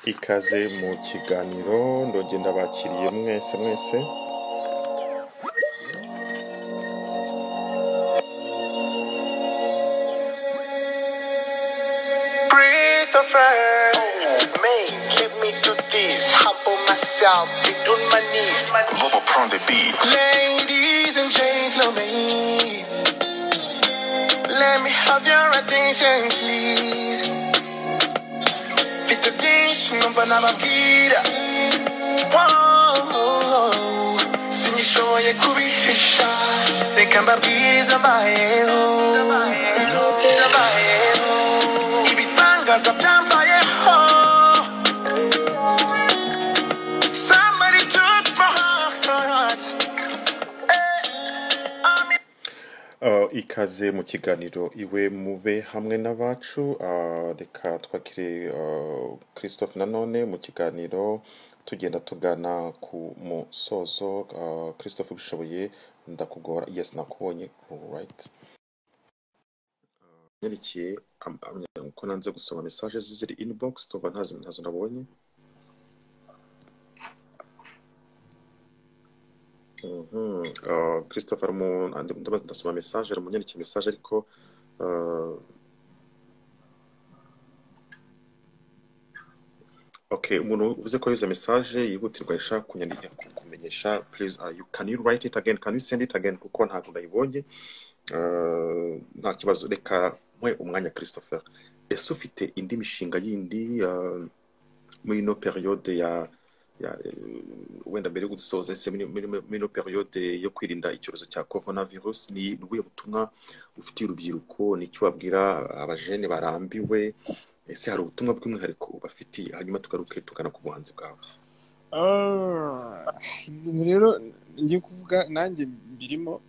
Ikaze mu kiganiro, ndongera ndabakiriye mwese mwese. Christopher, man, let me do this. Humble myself, get on my knees. Bobo prend the beat. Ladies and gentlemen, let me have your attention, please. Mfite byinshi numva nababwira. Whoa, sinishoboye kubihisha. Reka mbabwirize mbayeho, mbayeho. Ibitangaza byambayeho. Somebody took my heart. I'm Ikaze mu kiganiro iwe mube hamwe n'abacu. Reka twakire Christophe nanone mu kiganiro, tugenda tugana ku musozo. Christophe, ubishoboye ndakugora. Yes, nakubonye. Alright. Nyerekeye ko nanze gusoma message ziri inbox, tuva ntazo nabonye. Christophe ndasoma message, aramunyandikiye message ariko okay, umuntu uvuze ko yohereza message yihutirwa ishaka kunyandika kumenyesha, please, you can you write it again, can you send it again, kuko ntabwo nayibonye. Nta kibazo, reka mwe umwanya Christopher. Ese ufite indi mishinga yindi muri ino periode ya wenda mbere yo gusoza, ese muri ino periode yo kwirinda icyorezo cya coronavirus, ni ubuhe butumwa ufitiye urubyiruko? Ni icyo wabwira abajene barambiwe? Ese hari ubutumwa bw'umwihariko ubafitiye? Hanyuma tugaruke tugana ku buhanzi bwawe. Ibintu rero ngiye kuvuga nanjye mbirimo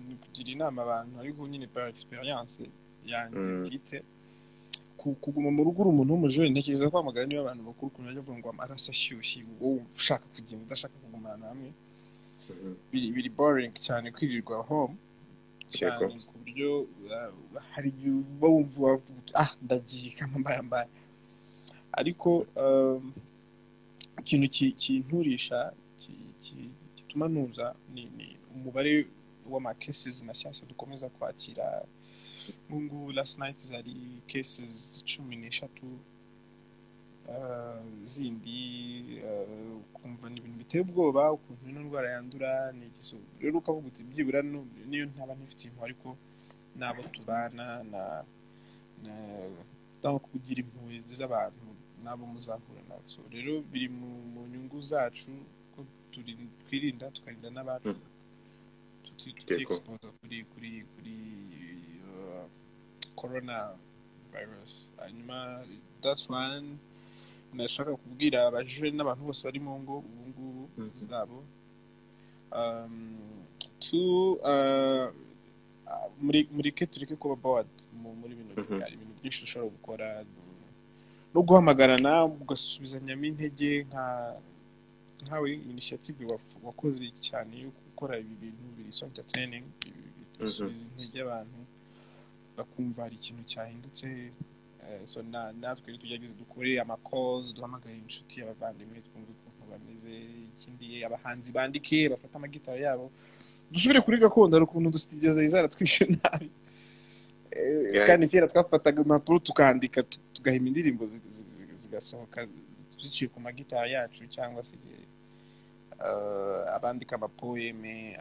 ni kugira inama abantu, ariko nyine par experience yanjye bwite. Kuguma mu rugo uri umuntu w'umujene, ntekereza ko amagara niyo abantu bakuru ukuntu bajya bavuga ngo amaraso ashyushye, wowe wumva ushaka kugenda udashaka kugumana hamwe. Biri boring cyane kwirirwa home cyane, ku buryo hari igihe uba wumva wavuga uti ah ndagiye kama mbaye mbaye. Ariko ikintu kinturisha gituma ntuza ni umubare w'ama cases mashyashya dukomeza kwakira. Nk'ubu last night zari cases 13 zindi, ukumva ni ibintu biteye ubwoba ukuntu ino ndwara yandura. Ni igiso rero ukavuga uti byibura niyo ntaba ntifite impuhwe, ariko n'abo tubana na kugira impuhwe z'abantu n'abo muzahura nabo. So rero biri mu nyungu zacu ko twirinda tukarinda n'abacu, tutexpose kuri corona virus. Hanyuma that's one nashaka kubwira abajene n'abantu bose bari mu ngo ubu ngubu zabo. Two, mureke tureke kuba bored muri bino hari ibintu byinshi ushobora gukora no guhamagarana ugasubizanyamo intege. Nkawe initiative wakoze cyane yo gukora ibi bintu biri so entertaining, bisubiza intege abantu bakumva hari ikintu cyahindutse. So natwe tugerageze dukore ama calls, duhamagare inshuti, abavandimwe, twumve ukuntu bameze. Ikindi abahanzi bandike bafate amagitari yabo, dusubire kuri gakondo. Hari ukuntu dusitigeza izaratwishe nabi, kandi kera twafataga impapuro tukandika tugahima indirimbo zigasohoka ziciye ku magitari yacu, cyangwa se abandika amapoeme.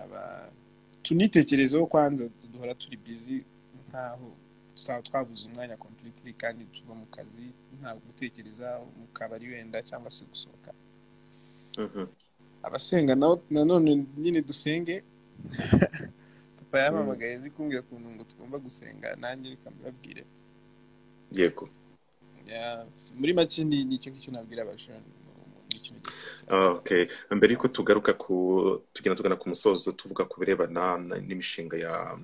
Tunitekerezeho kwanza, duhora turi busy nkaho twabuze umwanya completely, kandi tuva mu kazi nta gutekereza mu kabari wenda cyangwa se gusohoka. Abasenga nabo nanone nyine dusenge. Papa yampamagaye azi kumbwira ukuntu ngo tugomba gusenga, nanjye reka mbibabwire. Yego. Muri make ni icyo ngicyo nabwira abajene. Okay, mbere yuko tugaruka ku tugenda tugana ku musozo, tuvuga ku birebana n'imishinga ya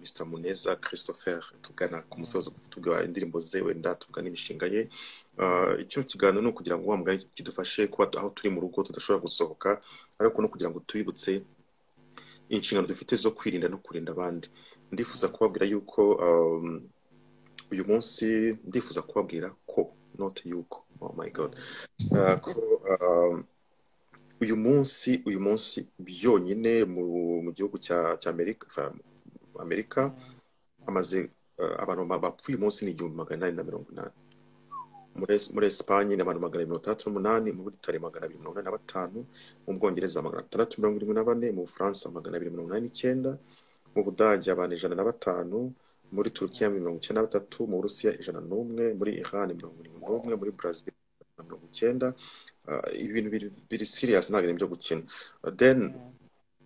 Mr Muneza Christopher, tugana ku musozo tuvuga indirimbo ze, wenda tuvuga n'imishinga ye. Icyo kiganiro ni ukugira ngo wa mugani kidufashe kuba aho turi mu rugo tudashobora gusohoka, ariko no kugira ngo tubibutse inshingano dufite zo kwirinda no kurinda abandi. Ndifuza kubabwira yuko uyu munsi, ndifuza kubabwira ko not yuko Oh my God. Ko uyu munsi byonyine mu gihugu cya Amerika, Amerika amaze abantu bapfuye umunsi ni 1880. Muri Espagne ni abantu 268, muri Italy 285, mu Bwongereza 674, mu Bufaransa 289, mu Budage abantu 105, muri Turkiya 93, mu Burusiya 101, muri Iran 71, muri Brazil 90. Ibintu biri serious, ntabwo ari ibyo gukina. Then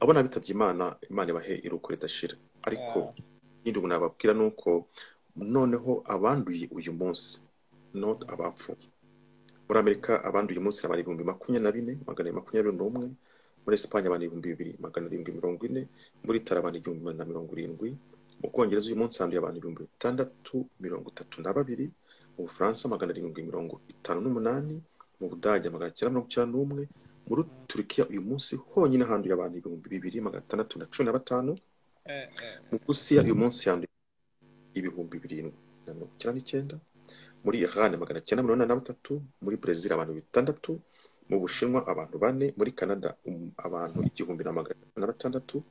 abo nabitabye Imana, Imana ibahe iruhuko ridashira. Ariko nyine ubu nababwira nuko noneho abanduye uyu munsi, not abapfuye. Muri Amerika abanduye uyu munsi abantu 24,221, muri Espagne abantu 2,740, muri Italy abantu 1,070, mu Bwongereza uyu munsi handuye abantu 6,032, mu Bufaransa 758, mu Budage 991, muri Turkiya uyu munsi honyine handuye abantu 2,615, mu Burusiya uyu munsi handuye 7,099, muri Iran 983, muri Brazil abantu 6, mu Bushinwa abantu 4, muri Canada abantu 1,606.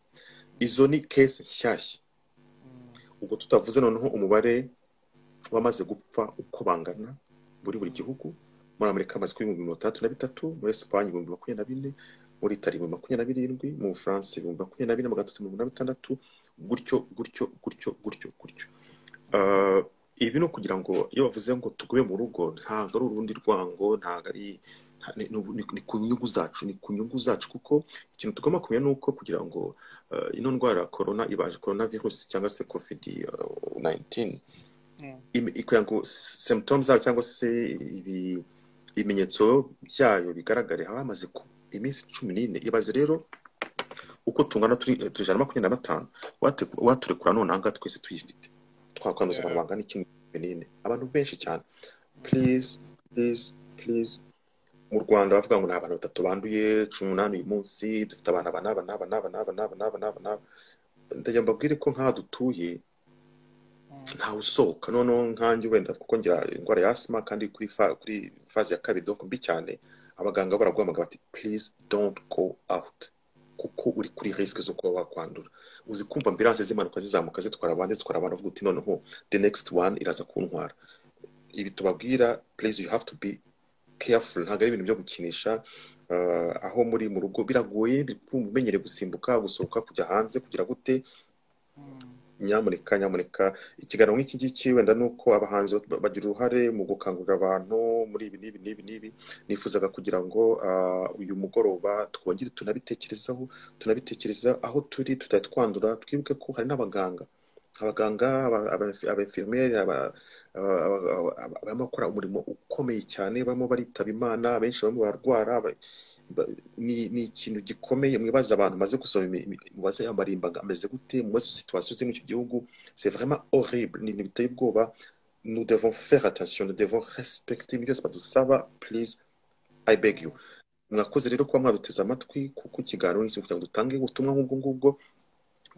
Izo ni case nshyashya. Ubwo tutavuze noneho umubare wamaze gupfa uko bangana muri buri gihugu. Muri Amerika amaze kuba 63,000, muri Espagne 24,000, muri Italy 27,000, mu Bufaransa 24,386, gutyo gutyo gutyo gutyo gutyo. Ibi ni ukugira ngo iyo bavuze ngo tugume mu rugo, ntabwo ari urundi rwango, ntabwo ari ni ku nyungu zacu, ni ku nyungu zacu. Kuko ikintu tugomba kumenya ni uko kugira ngo ino ndwara ya corona ibaje, coronavirus cyangwa se COVID-19, kugira ngo symptoms zayo cyangwa se ibimenyetso byayo bigaragare haba hamaze iminsi 14. Ibaze rero uko tungana, turi 125, waturekura none aha ngaha twese tuyifite, twakwanduza abantu bangana iki binini, abantu benshi cyane. Please please please, mu Rwanda bavuga ngo ni abantu 3 banduye 18 uyu munsi, dufite abantu aba n'aba n'aba n'aba n'aba n'aba n'aba n'aba n'aba. Ndagira mbabwire ko nk'aha dutuye ntawe usohoka. Noneho nkanjye wenda kuko ngira indwara ya asima kandi kuri phase ya kabiri, donc mbi cyane, abaganga baraguhamagara bati please don't go out, kuko uri kuri risque zo kuba wakwandura. Uzi kumva ambulance zimanuka zizamuka zitwara abandi, uvuga uti noneho the next one iraza kuntwara. Ibi tubabwira, please you have to be careful, ntabwo ari ibintu byo gukinisha. Aho muri mu rugo biragoye, kumva umenyereye gusimbuka, gusohoka, kujya hanze, kugira gute. Nyamuneka nyamuneka, ikiganiro nk'iki ngiki wenda nuko abahanzi bagira uruhare mu gukangurira abantu muri ibi n'ibi n'ibi n'ibi. Nifuzaga kugira ngo uyu mugoroba twongere tunabitekerezaho, tunabitekereza aho turi tutari twandura. Twibuke ko hari n'abaganga, aba-infirmiere, barimo gukora umurimo ukomeye cyane, barimo baritaba Imana, benshi barimo bararwara. Ni ikintu gikomeye. Mwibaze abantu maze gusoma, mubaze amarimba ameze gute, mubaze situation ziri muri icyo gihugu. C'est vraiment horrible, ni ibintu biteye ubwoba. Nous devons faire attention, nous devons respecter ibintu byose badusaba. Please I beg you. Mwakoze rero kuba mwaduteze amatwi, kuko ikiganiro ni kugira ngo dutange ubutumwa nk'ubwo ngubwo,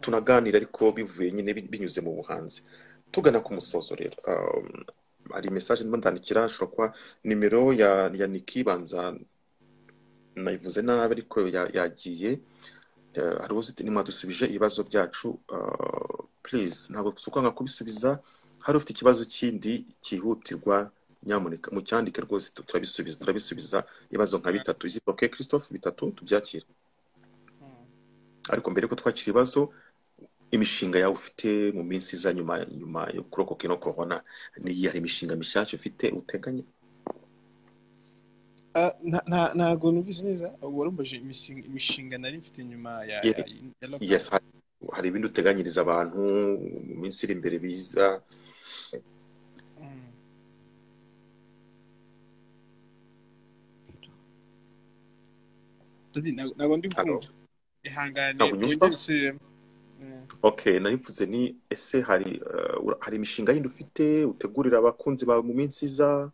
tunaganira ariko bivuye nyine binyuze mu buhanzi. Tugana ku musozo rero, hari message ndimo ndandikira, ashobora kuba nimero ya Niki, banza nayivuze nabi ariko yagiye. Hari uzi nimwadusubije ibibazo byacu, please ntabwo twanga kubisubiza. Hari ufite ikibazo kindi cyihutirwa, nyamuneka mucyandike rwose, turabisubiza ibibazo nka 3. Is it okay Christophe? 3 tubyakira. Ariko mbere ko twakira ibibazo, imishinga yawe ufite mu minsi iza nyuma yo kurokoka ino corona, ni hari imishinga mishyashya ufite uteganya? Ntabwo numvise neza. Warumbaje imishinga nari mfite nyuma ya yes, hari ibindi uteganyiriza abantu mu minsi iri imbere biza? Ntabwo ndi kumva. Ihangane wongere usubiremo. Okay, narivuze ni ese hari imishinga yindi ufite utegurira abakunzi bawe mu minsi iza?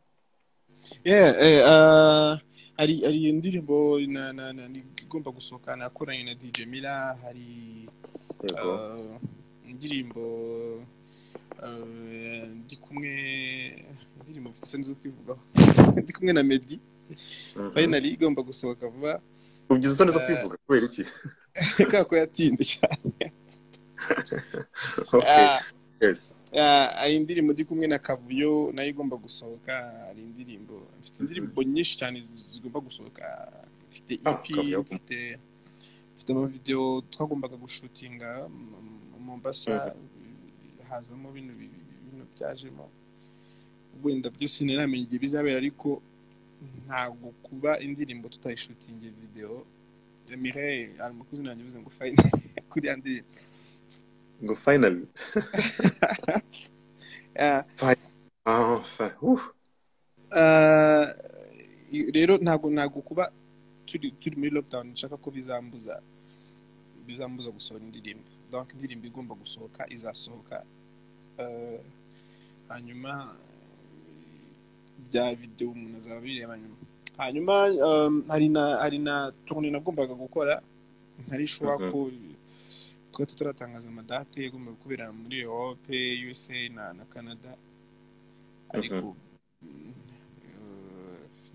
Hari indirimbo igomba gusohoka nakoranye na DJ Mila, hari indirimbo Ndi kumwe, indirimbo mfite isoni zo kwivugaho, ndi kumwe na Meddy. Finally igomba gusohoka vuba. Ugize isoni zo kwivuga kubera iki? Kubera ko yatinze cyane. Okay. Yes. Hari indirimbo ndi kumwe na Kavuyo nayo igomba gusohoka. Hari indirimbo, mfite indirimbo nyinshi cyane zigomba gusohoka. Mfite EP, mfite amavideo twagombaga gushutinga Mombasa, hazamo bino byajemo, wenda byose ntiramenya igihe bizabera, ariko ntabwo kuba indirimbo tutayishutinge video. Mireille ari umukozi nanjye uvuze ngo finally kuri ya ndirimbo ngo finally. Rero ntabwo kuba turi muri lockdown nshaka ko bizambuza gusohora indirimbo. Donc indirimbo igomba gusohoka izasohoka, hanyuma bya video umuntu azaba bireba nyuma. Hanyuma hari na tournée nagombaga gukora ntari sure ko twari tutaratangaza amadate, igomba kubera muri Europe, USA na Canada, ariko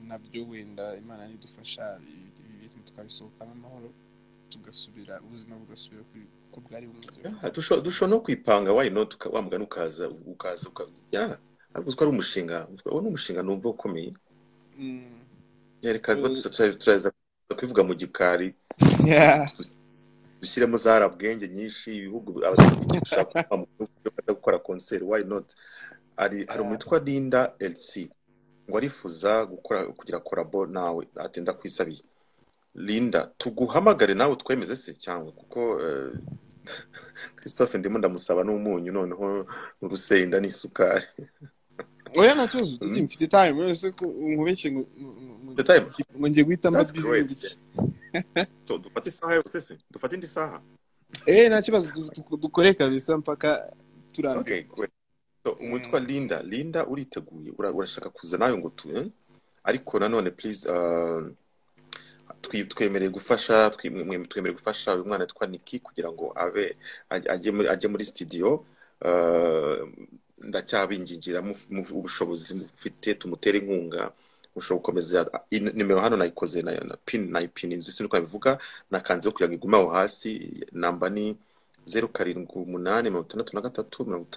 nabyo wenda Imana nidufasha ibintu tukabisohokamo amahoro, tugasubira ubuzima bugasubira uko bwari bumeze. Dushobora no kwipanga, why not, wa mugani ukaza yeah, ariko uziko ari umushinga, uwo ni umushinga numva ukomeye. Reka turaza kwivuga mu gikari, dushyiremo za rabwenge nyinshi, ibihugu dushaka gukora concert, why not. Hari umuntu witwa Linda LC ngo arifuza gukora kugira collabo nawe, atenda kwisabiye. Linda, tuguhamagare nawe twemeze se cyangwa kuko Christophe ndimo ndamusaba n'umunyu noneho n'urusenda n'isukari. Oya nta kibazo, mfite time wese ko nkubeshye ngo ngiye guhita mba busy guki. So dufate isaha yose se, dufate indi saha. Nta kibazo, dukore kabisa mpaka turambiwe. Okay, great. So umutwa Linda uriteguye, urashaka kuza nawe ngo tu, ariko nanone please twemereye gufasha, twemereye gufasha uyu mwana witwa Niki kugira ngo abe ajye muri studio. Ndacyabingingira ubushobozi mufite tumutere inkunga, mushobora gukomeza. Nimero hano nayikoze na pin, nayipin inzu sinzi uko nabivuga, nakanzeho kugira ngo igume aho hasi. Namba ni 078 63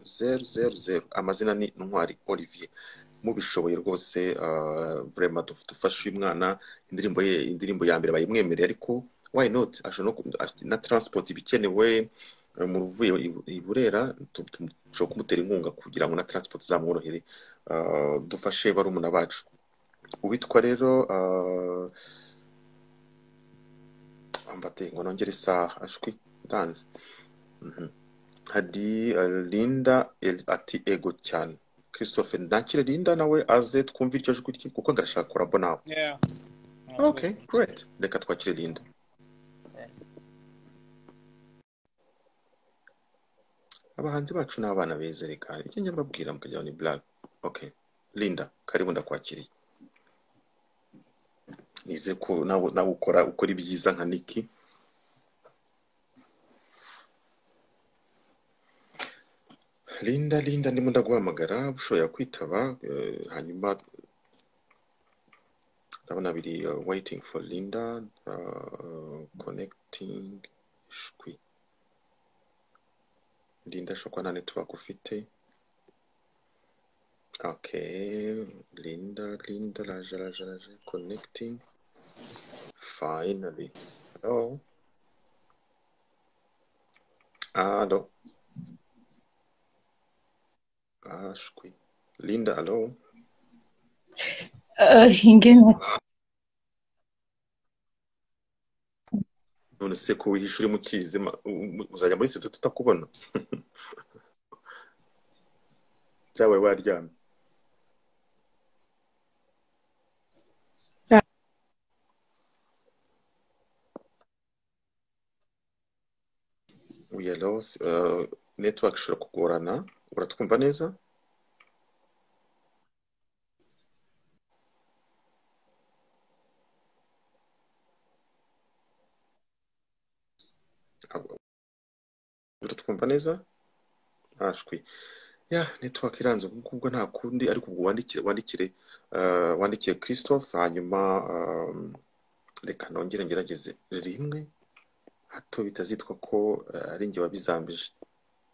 55 000. Amazina ni Ntwari Olivier. Mubishoboye rwose vraiment dufashe uyu mwana, indirimbo ye, indirimbo ya mbere bayimwemereye, ariko why not, ashobora na transport ibikenewe mu ruvuye i Burera, dushobora kumutera inkunga kugira ngo na transport zamworohere. Dufashe barumuna bacu. Uwitwa rero ambate ngo nongere isaha ashwi ndanze. Hari Linda ati ego cyane. Christophe ndakire Linda nawe aze twumve iryo jwi rye kuko ngarashaka collabo nawe. Okay, great. Reka twakire Linda. Abahanzi bacu n'abana beza, reka icyo njya mbabwira mukajya ni black. Okay, Linda karibu, ndakwakiriye. Nize ko nawe ukora ibyiza nka Niki. Linda ndimo ndaguhamagara, ushoboye kwitaba, hanyuma ndabona biri waiting for Linda, connecting shwi. Linda ashobora nta network ufite. Okay, Linda raje connecting finally. Hello. Allo. Ashwi. Linda, allo. None se ko wihisha uri mu kizima, uzajya muri studio tutakubona? Cyawe waryamye. We are lost. Network ishobora kugorana. Uratwumva neza? Uratwumva neza? Ntashwi ya network iranze ubwo ngubwo nta kundi, ariko ubwo wandikire wandikire Christophe, hanyuma reka nongere ngerageze rimwe hato bitazitwa ko ari njye wabizambije,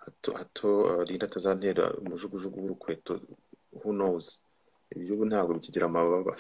hato hato Linda atazantera umujugujugu w'urukweto, who knows, ibihugu ntabwo bikigira amababa.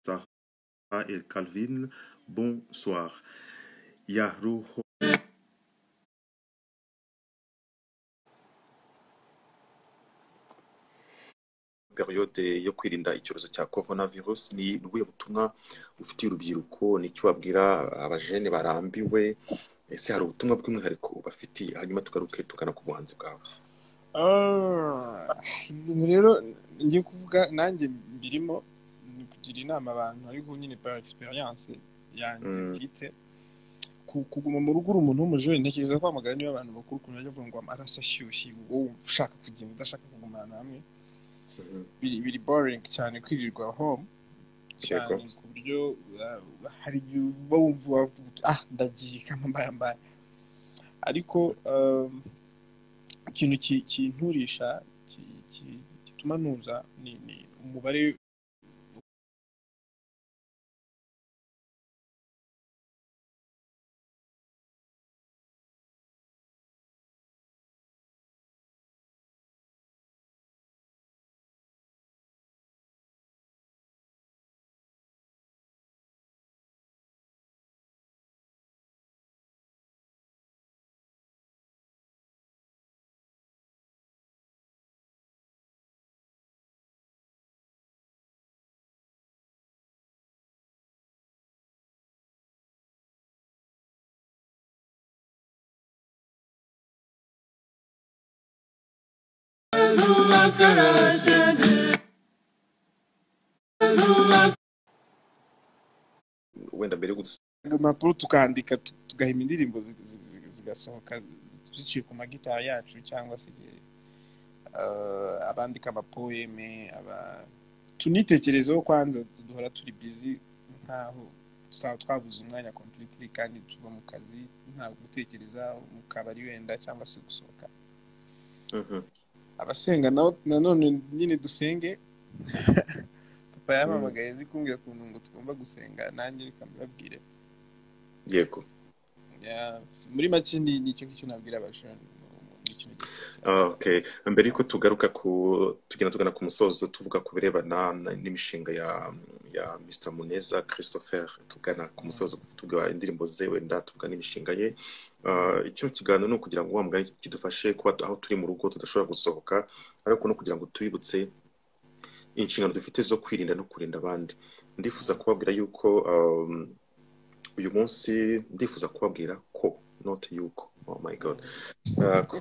Sarah et Calvin, bonsoir. Yaruho Periode yo kwirinda icyorezo cya coronavirus, ni ubuhe butumwa ufitiye urubyiruko? Nicyo wabwira abajene barambiwe? Ese hari ubutumwa bw'umwihariko ubafitiye? Hanyuma tugaruke tugana ku buhanzi bwawe. Ibintu rero ngiye kuvuga nanjye mbirimo, ni kugira inama abantu, ariko nyine par experience yanjye bwite. Kuguma mu rugo uri umuntu w'umujene, ntekereza ko amagara niyo abantu bakuru ukuntu bajya bavuga ngo amaraso ashyushye, wowe ushaka kugenda udashaka kugumana hamwe, biri boring cyane kwirirwa home cyane, ku buryo hari igihe uba wumva wavuga uti ah ndagiye kama mbaye mbaye. Ariko ikintu kinturisha gituma ntuza ni umubare Wenda mbere yo impapuro tukandika tugahima indirimbo zigasohoka ziciye ku magitari yacu, cyangwa se abandika amapoeme, tunitekerezeho kwanza, duhora turi busy nkaho twabuze umwanya completely, kandi tuva mu kazi nta gutekereza mu kabari wenda cyangwa se gusohoka. Abasenga nanone nyine dusenge. Papa yampamagaye azi kumbwira ukuntu ngo tugomba gusenga, nanjye reka mbibabwire. Yego. Muri make ni icyo ngicyo nabwira abajene. Okay, mbere yuko tugaruka ku tugenda tugana ku musozo, tuvuga ku birebana n'imishinga ya Mr Muneza Christopher, tugana ku musozo tuvuga indirimbo ze, wenda tuvuga n'imishinga ye. Icyo kiganiro ni ukugira ngo wa mugani kidufashe kuba aho turi mu rugo tudashobora gusohoka, ariko no kugira ngo tubibutse inshingano dufite zo kwirinda no kurinda abandi. Ndifuza kubabwira yuko uyu munsi, ndifuza kubabwira ko not yuko, oh my god, ko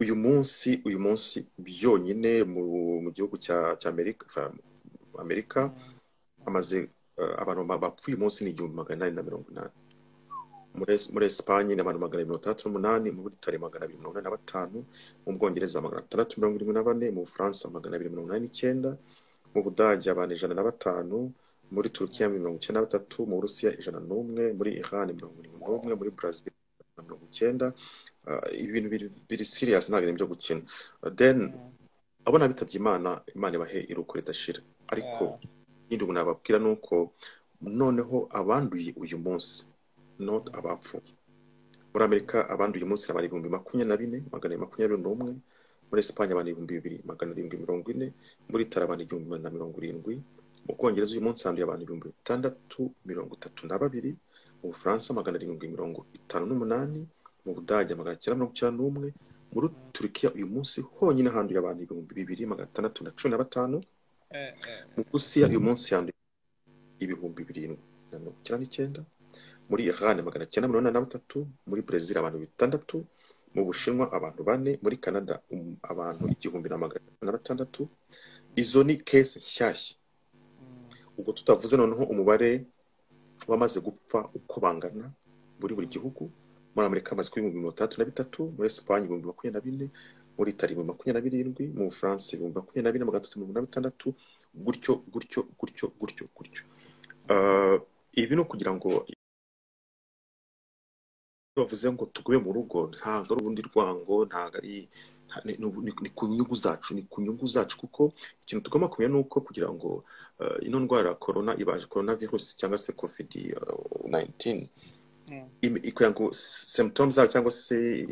uyu munsi byonyine mu gihugu cya Amerika amaze abantu bapfuye umunsi ni 1880. Muri Espagne ni abantu 268, muri Italy 285, mu Bwongereza 674, mu Bufaransa 289, mu Budage abantu 105, muri Turukiya 93, mu Burusiya 101, muri Iran 71, muri Brazil 90. Ibintu biri serious, ntabwo ari ibyo gukina. Then abo nabitabye Imana, Imana ibahe iruko ridashira. Ariko nyine ubu nababwira nuko noneho abanduye uyu munsi, not abapfuye. Muri Amerika abanduye uyu munsi abantu 24,221, muri Espagne abantu 2,740, muri Italy abantu 1,070, mu Bwongereza uyu munsi handuye abantu 6,032, mu Bufaransa 758, mu Budage 991, muri Turukiya uyu munsi honyine handuye abantu 2,615, mu Burusiya uyu munsi handuye 7,099, muri Iran 983, muri Brazil abantu 6, mu Bushinwa abantu 4, muri Canada abantu 1,606. Izo ni case nshyashya. Ubwo tutavuze noneho umubare wamaze gupfa uko bangana muri buri gihugu. Muri Amerika amaze kuba 33,000, muri Espagne 24,000, muri Italy 27,000, mu Bufaransa 24,346, gutyo gutyo gutyo gutyo gutyo. Ibi ni ukugira ngo bavuze ngo tugume mu rugo, ntabwo ari ubundi rwango, ntabwo ari ni ku nyungu zacu, ni ku nyungu zacu, kuko ikintu tugomba kumenya ni uko kugira ngo ino ndwara corona ibaje, coronavirus cyangwa se COVID-19, kugira ngo symptoms zayo cyangwa se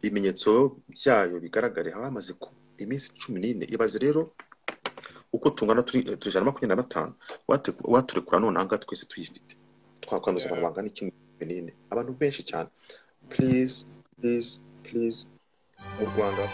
ibimenyetso byayo bigaragare haba hamaze iminsi 14. Ibaze rero Uko tungana turi 125, waturekura none aha ngaha twese tuyifite, twakwanduza abantu bangana iki mu Benin? Abantu benshi cyane. Please, please, please, mu Rwanda.